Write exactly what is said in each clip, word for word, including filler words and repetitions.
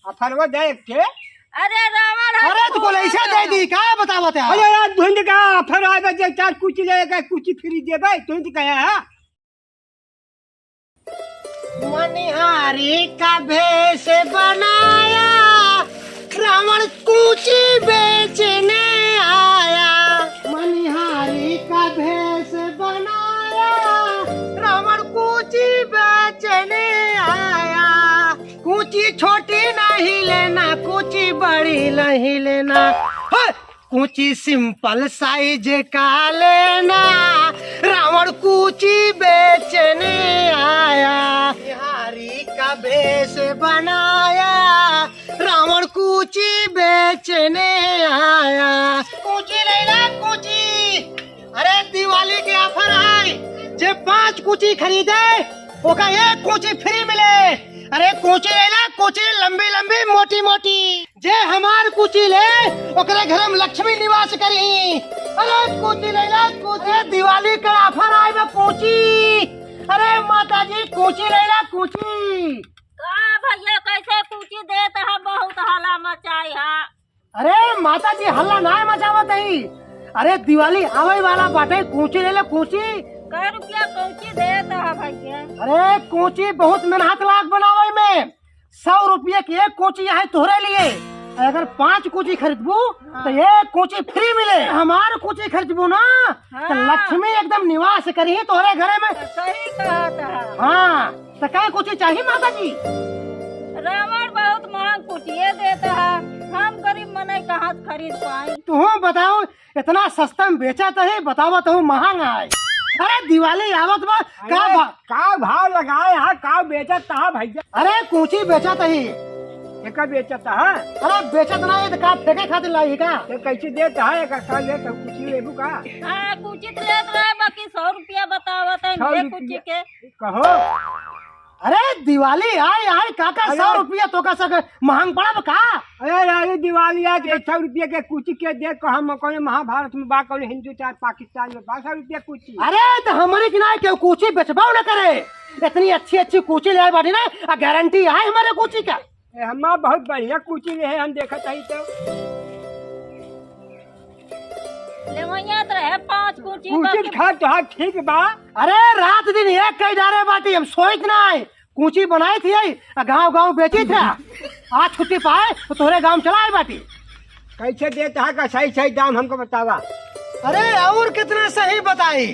ऑफरवा दे एक ठे। अरे रावण है अरे तो तू बोले ऐसे दे दी का, बतावत है। अरे यार, धुंध का ऑफर आए बा, जे चार कुची लेगा, कुची फ्री देबे, धुंध का है। मनिहारी का भेष बनाया, रावण कूची बेचने आया। मनिहारी का भेष बनाया, रावण कूची बेचने आया। कूची छोटी नहीं लेना, कूची बड़ी नहीं लेना। हे! कूची सिंपल साइज का लेना, रावण कूची बेचने आया। बिहारी का भेष बनाया, रावण कूची बेचने आया। कूची लेला कूची। अरे दिवाली के ऑफर आए, जे पाँच कूची खरीदे ओका एक कूची फ्री मिले। अरे कूची लेला कूची, लंबी लंबी मोटी मोटी। जे हमार कूची ले, ओकरे घर में लक्ष्मी निवास करी। अरे कूची लेला कूची, दिवाली का ऑफर आए बा कूची। अरे माता जी, कूची लेला कूची। का भैया, कैसे कूची देत है, बहुत हल्ला मचाई है। अरे माता जी, हल्ला नाय मचावत ही। अरे दिवाली आवे वाला बाटे, कूची लेला कूची। कै रुपया कूची देत है भैया? अरे कूची बहुत मेहनत लाग बनावे में। सौ रुपये के एक कूची है तोहरे लिए। अगर पाँच कूची खरीदबू तो हाँ। एक कूची फ्री मिले। हमार कूची खरीदबू ना तो हाँ। लक्ष्मी एकदम निवास करी तोहरे घरे में। सही कहत है। हाँ, तो कै कूची चाही माता जी? रावण बहुत महंग कूचिए देत है, हम गरीब मनई कहाँ से खरीद पाई? तुहूँ बताओ, इतना सस्ता में बेचत ही, बतावा तो महंग आए। अरे दिवाली आवत बा, का अरे, भा- का भाव लगाए हा, का बेचत हा भैया? अरे कूची बेचत ही। एका बेचत हा? अरे बेचत ना, ये तो का फेंके खातिर लाई का? तो कैसे देत हा, एका का लेत हा, कूची लेबू का? हाँ, कूची तो लेत रहे, बाकी सौ रुपया बतावत है, सौ ये रुपया। कूची के। कहो। अरे दिवाली आए, आए काका, अरे। सौ रुपया तो का सक महंग पड़ा बा का? अरे, अरे, दिवाली आज एक सौ रुपया के कुछ के दे, कहा हम कौन महाभारत में बा, कौन हिंदू चाहे पाकिस्तान में बा, सौ रुपया कुछ। अरे, तो हमरे की ना केहू कुछ बेचबाओ ना करे। इतनी अच्छी, अच्छी कुची ले आए बाटी ना, आ गारंटी आए हमारे कुची का। ए, हमार बहुत बढ़िया कुची रहे, हम देखत हई तो। लेवैया तो रहे पाँच कुची कुची बाकी। खा तो हाँ ठीक बा। अरे, रात दिन एक कई डारे बाटी, हम सोइत ना आए। कूची बनाई थी, आ गाँव गाँव बेची थी। आज छुट्टी पाए तो तोहरे गाँव चला आए बाटी। कैसे देत हा का सही सही दाम हमको बतावा। अरे और कितना सही बताई?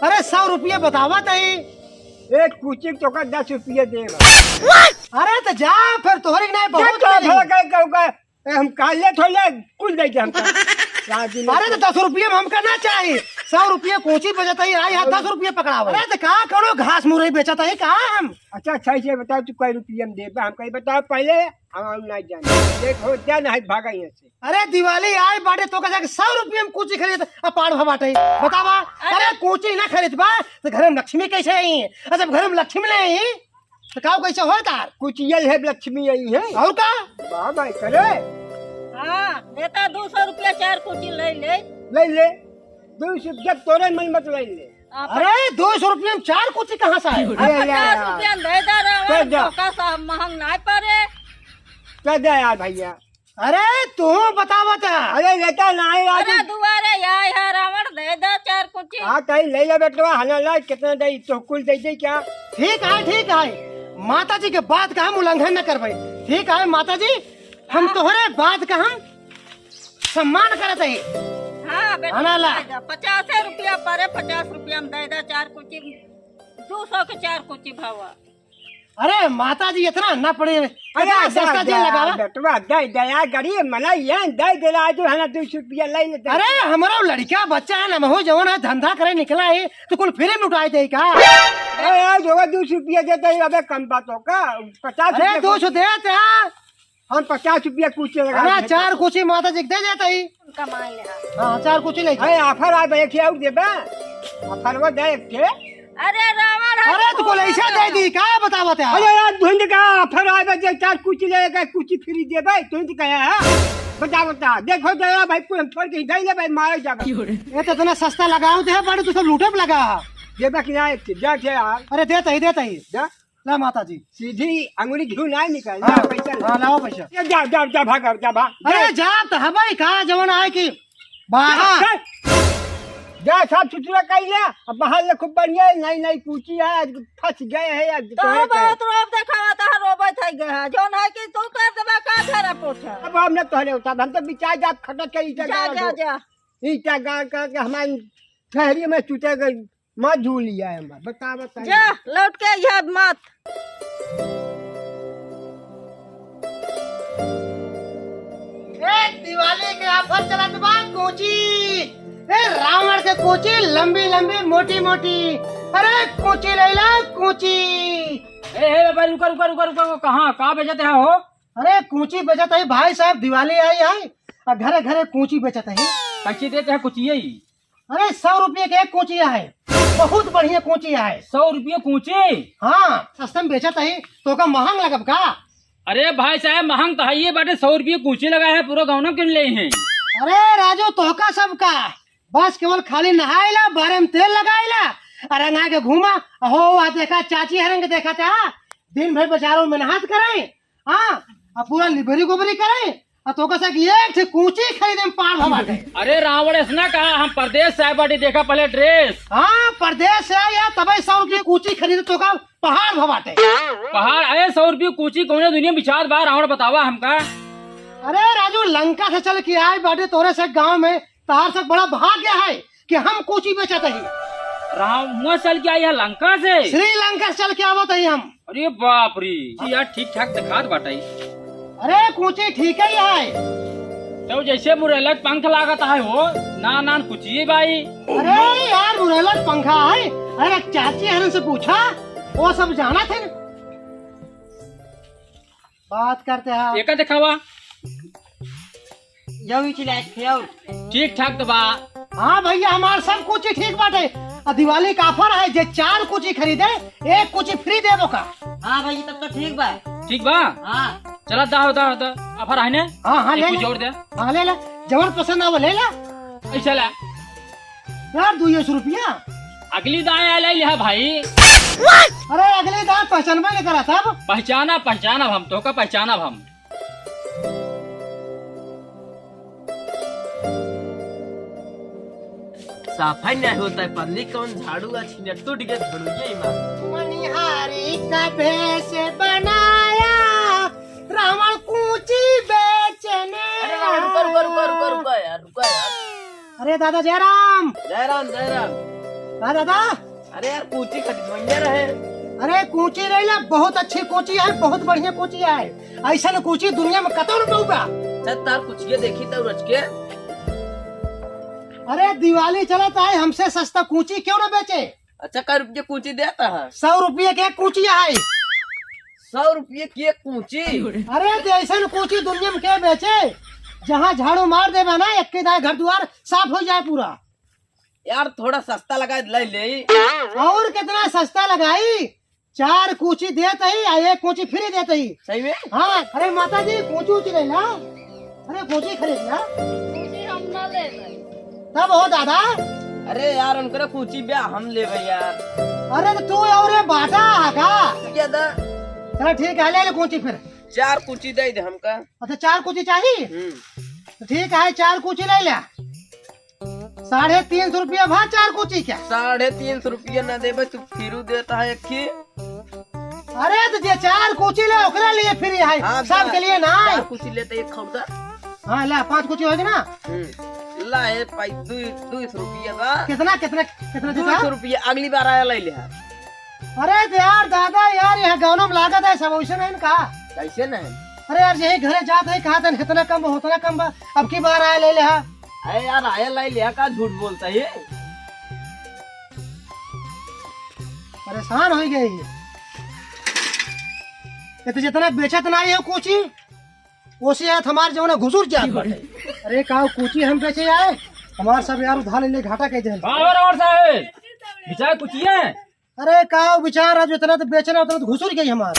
अरे सौ रुपये बतावा तई। एक कूची तो का दस रुपये देगा। अरे तो जा फिर तोहरी नहीं बहुत जा तो नहीं। भला कहे कहूँ का, ए, हम काले थोड़े कुल दे दे हमका। राजी नहीं। अरे तो दस रुपये में हमका ना चाहिए, सौ रुपये कूची बेचत ही, आई यहाँ दस रुपये पकड़ावे। अरे तो का करो, घास मुरई बेचत ही का हम? अच्छा, अच्छा, ये बताओ, तू कै रुपये में देबा? हम कहीं बताओ पहले, हम, हम नहीं जाने। देख, हो जा, नहीं भागा यहाँ से। अरे, दिवाली आए बाटे, तो का जाके सौ रुपये में कुची खरीद, आ पाड़ भा बाटे। बतावा, अरे, अरे, कुची ना खरीदबा, तो घर में लक्ष्मी कैसे आई? अच्छा, जब घर में लक्ष्मी नहीं आई, तो का कैसे होए तार? कुचिया है, लक्ष्मी आई है। और का? वाह भाई, करे। हाँ, बेटा, दो सौ रुपया चार कुची ले ले। ले ले। दो सौ, जब तोरे मन मत ले ले। आप अरे, दो सौ रुपया में चार कुची कहाँ से आए? अरे, ले पचास यार। रुपया में दे दे रहे तो हैं, जा। धोखा सा महंग ना पड़े। तो दे यार भैया। अरे, तू बतावत है। अरे, लेता ना है, राजू। अरे, दुआरे आए है रावण, दे दे चार कुची। हाँ, तई ले ले बेटवा, हना ला, कितना दे, तो कुल दे दे क्या? ठीक है, ठीक है। माता जी के बात का हम उल्लंघन न करबे। ठीक है, माता जी, हम हाँ। तोहरे बात का हम सम्मान करत है। हाँ, बेटा, हना ला। दे दे। पचासे रुपया परे, पचास रुपया में दे दे चार कुची, दो सौ के चार कुची भावा। अरे माता जी, इतना ना पड़े, अरे इतना सस्ता दे, जिन दे, लगावा। बेटवा, दे, दे, यार, गरीब मनई है, दे, दे, आज है ना, दो सौ रुपया ले ले, दे। अरे, हमारा लड़का बच्चा है ना, महू जवन है, धंधा करे निकला है, तो कुल फ्री में उठाए दे का? अरे, यार, जो दो सौ रुपया देते हैं, अबे, कम बात हो का? पचास अरे, रुपया दो सौ देते हैं, हम पचास रुपया कुछ लगा अरे, देते। चार कुची माता जी के दे देते ही। कमाई ले। हाँ, चार कुची ले। अरे, ऑफर आ, एक ठे और देबे। ऑफर वो दे एक ठे। अरे, रावण है अरे, तू बोले ऐसा दे दी, का बतावत है? अरे यार, धुंध का ऑफर आ, बे, चार कुची ले, एक कुची फ्री देबे, धुंध का है? बता, बता। देखो, दया भाई, पूरा हम छोड़ के दे ले भाई, मारे जाबे। ये तो इतना सस्ता लगाओ, दे बड़े, तू सब लूटे पे लगा। देबे कि ना, एक ठे, दे ठे यार। अरे, देते ही, देते ही। दे। ला माता जी। सीधी अंगुरी घिउ नाहीं निकल, हाँ, ला पैसा ला। हाँ, लाओ पैसा। जा, जा, जा, जा, भाग, जा, भाग। अरे जा। जा, तो हबई का जवन आए कि बाहर। जा, जा, साफ सुथरा कइले, अब बाहर ले खूब बढ़िया, नई, नई कूची है, आज फंस गए हैं, आज तो कहे के। बहुत रोब देखावा, तहार रोबे थई गए है, जौन है कि तू कर देबा का झाड़ा पोछा। अब हम न तोहरे उतार, हम तो बिचार जात खटक के ईटा जा, गाड़ जा, दो। जा। ईटा गाड़ करके हमारे ठहरी में चुटे गए, मत झूल लिया है हमार, बता, बता। जा, लौट के अइहा मत। ए, दिवाली के offer चलत बा, कूची। ए, रावण के कूची, लंबी लंबी, मोटी मोटी। अरे, कूची लइला, कूची। ए, ए, बाबा, रुका, रुका, रुका, रुका, रुका, कहाँ, का बेचत है हो? अरे, कूची बेचत है भाई साहब, दिवाली आई है, और घरे घरे कूची बेचत है। कैसे देते हैं कूची यही? अरे, सौ रुपये के एक कूची है, बहुत बढ़िया कूची है। सौ रुपये कूची? हाँ, सस्ते में बेचत है, तोका महंग लगब का? अरे भाई साहब, महंग तो है ये बाटे, सौ रुपये कूची लगा है, पूरा गौना किन ले हैं। अरे राजू, तोका सब का, बस केवल खाली नहाइला, बारे में तेल लगाइला, और रंगा के घूमा। हो, वहाँ देखा, चाची हरंग देखा था, दिन भर बाजारों में नहात करे, हाँ, अब पूरा लिबरी गोबरी करे, आ तोका से एक ठे कूची खरीदे में पार भवा गए। अरे रावण, ऐसना कहा, हम परदेस से आए बाटी, देखा पहले dress। हाँ, परदेस से आए यार, तबे सौ रुपये कूची खरीदे, तोका पहाड़ भवाटे। पहाड़? अरे सौ रुपये कूची कौने दुनिया बिचात बा, रावण बतावा हमका। अरे राजू, लंका से चल के आए बाटे तोरे से गाँव में, तहार से बड़ा भाग्य है कि हम कूची बेचत ही। राम, हुआं चल के आई है लंका से? श्रीलंका से चल के आवत ही हम। अरे बाप रे, जी यार, ठीक ठाक दिखात बाटे। अरे, कूची ठीक ही है। तो जैसे मुरैलक पंख लागत है हो, ना, ना, कुछ ही भाई। अरे यार, मुरैलक पंखा है। अरे, चाची हरन से पूछा, वो सब जाना थे ना। बात करते हैं। एका दिखावा। यही चिल्लाए थे और। ठीक ठाक तो बा। हाँ भैया, हमार सब कुछ ही ठीक बाटे। आ दिवाली का offer है, जे चार कुची खरीदे, एक कुची free देबो का। हाँ भैया, तब तो ठीक बा। ठीक बा? हाँ। चला, दाव, दाव, दाव। Offer है ने? हाँ, हाँ, एक ले कुछ ले। जोड़ दे। हाँ, ले ले। जवन पसंद आवे, ले ले। ऐसा ला। यार, दुइये सौ रुपया। अगली दाएँ आ ले लिहा भाई। अरे, अगली दाएँ पहचानबे नहीं करा सब। पहचाना, पहचानब हम, तोका पहचानब हम। साफा नहीं होता है, पल्ली कौन झाड़ू आ छीने टूट गए, झाड़ू ये ही मार। मनिहारी का भेष बनाया, रावण कूची बेचने अरे रावण, रुका, रुका, रुका, रुका, आया। रुका यार, रुका यार। अरे दादा जयराम। जयराम, जयराम। हाँ दादा। अरे यार, कूची खरीद मंगे रहे। अरे कूची रही ला, बहुत अच्छी कूची है, बहुत बढ़िया कूची है। ऐसा न कूची दुनिया में कतौ न पऊबा। अच्छा, तार कुछ ये देखी तो रच के। अरे दिवाली चलत है, हमसे सस्ता कूची क्यों ना बेचे? अच्छा, कै रुपये कूची देता है? सौ रुपये के कूची है। सौ रुपये की एक कूची? अरे, तो ऐसन कूची दुनिया में के बेचे? जहाँ झाड़ू मार देबा ना, एक के दाए घर दुआर साफ हो जाए पूरा। यार, थोड़ा सस्ता लगा ले ले। और कितना सस्ता लगाई? चार कूची देत ही, आ एक कूची free देत ही। सही में? हाँ, अरे माता जी, कूची उची ले ला। अरे कूची खरीद ला। कूची हम ना ले भाई। तब हो दादा। अरे यार, उनकरे कूची ब्या हम लेबे यार। अरे तो तू और ये बाटा है का? क्या दा? चलो ठीक है, ले ले कूची फिर। चार कूची दे दे हमका। अच्छा, चार कूची चाहिए? हम्म। तो ठीक है, चार कूची ले ले। साढ़े तीन सौ रुपया भा चार कूची क्या? साढ़े तीन सौ रुपया ना देबे, तू फिरू देता है एक ही। अरे तो जे चार कूची ले, ओकरे लिए free है, हाँ, सबके लिए ना। चार कूची लेते एक खौदा। हाँ, ला, पाँच कूची होगी ना? हम्म। ला, ए, पाई, दू, दू सौ रुपया बा। कितना, कितना, कितना दू सौ देता? रुपया, अगली बार आया ले ले। अरे तो यार दादा यार, यहाँ गाँव में लागत है सब वैसे नहीं का? कैसे नहीं? अरे यार, यही घरे जात है, कहा था इतना कम बा, उतना कम बा, अब की बार आया ले ले हा। अरे यार, आया ले ले हा, का झूठ बोलता है? परेशान हो गए ये। ये तो जितना बेचत ना हो कूची, ओसे यार हमार जौन घुसुर जात बाटे। अरे का कूची हम बेचे आए, हमार सब यार उधार ले ले घाटा कह दे। बाबर और साहब, बिचार कूची है? अरे का बिचार, आज इतना तो बेचना, उतना तो घुसुर गई हमार।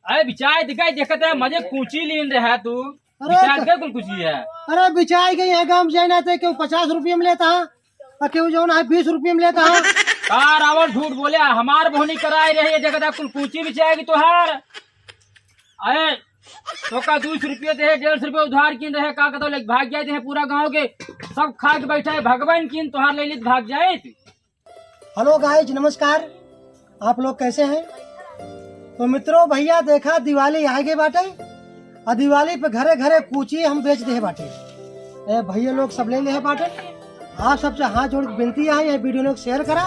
अरे बिचार दिखाई देखत है, मजे कूची लीन रहा तू। अरे बिचार तो के कुल कूची है? अरे बिचार गई है, गाँव में जाए ना तो क्यों पचास रुपये में लेता है, और क्यों जौन है बीस रुपये में लेता है। का रावण झूठ बोले, हमार बोहनी कराए रहे, ये देखा था कुल कूची बिचाएगी तोहार। अरे, तोका दो सौ रुपये दे, डेढ़ सौ रुपये उधार किन रहे, का कहता लेके भाग जाए थे पूरा गांव के, सब खा के बैठा है, भगवान किन तोहार ले ली तो भाग जाए। हेलो गाइज, नमस्कार। आप लोग कैसे हैं? तो मित्रों, भैया देखा, दिवाली आगे बाटे, और दिवाली पे घरे घरे कूची हम बेच दे बाटे। ए भैया लोग सब ले ले बाटे। आप सबसे हाथ जोड़ के विनती है, ये वीडियो लोग शेयर करा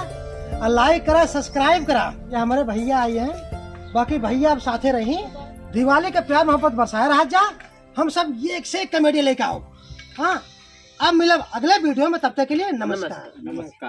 और लाइक करा, सब्सक्राइब करा। ये हमारे भैया आई हैं, बाकी भैया अब साथे रही, दिवाली के प्यार मोहब्बत बरसाए रहा जा। हम सब ये एक से एक कॉमेडी लेके आओ। हाँ, अब मिलब अगले वीडियो में, तब तक के लिए नमस्कार। नमस्कार।